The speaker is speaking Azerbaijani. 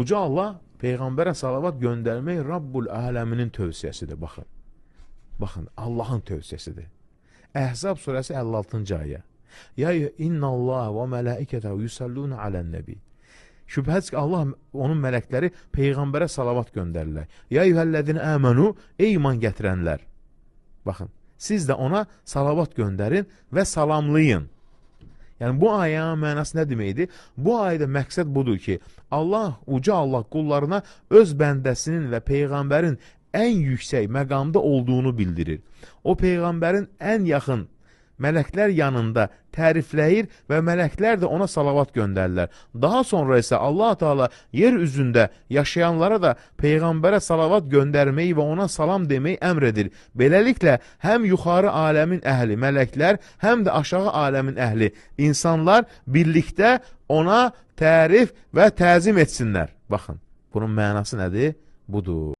Uca Allah Peyğəmbərə salavat göndərmək Rabbul Aləminin tövsiyəsidir. Baxın. Baxın, Allahın tövsiyəsidir. Əhzab surəsi 56-cı ayə. Ya innallaha və mələikətəhu yusalluna alən-nəbi. Şübhəsiz ki, Allah, onun mələkləri Peyğəmbərə salavat göndərirlər. Ya eyyuhəllezine amenu, ey iman gətirənlər. Baxın, siz də ona salavat göndərin və salamlayın. Yəni, bu ayənin mənası nə deməkdir? Bu ayədə məqsəd budur ki, Allah, uca Allah qullarına öz bəndəsinin və Peyğəmbərin ən yüksək məqamda olduğunu bildirir. O, Peyğəmbərin ən yaxın mələklər yanında tərifləyir və mələklər də ona salavat göndərirlər. Daha sonra isə Allah Teala yer üzündə yaşayanlara da Peyğəmbərə salavat göndərməyi və ona salam deməyi əmr edir. Beləliklə, həm yuxarı aləmin əhli, mələklər, həm də aşağı aləmin əhli, insanlar birlikdə ona tərif və təzim etsinlər. Baxın, bunun mənası nədir? Budur.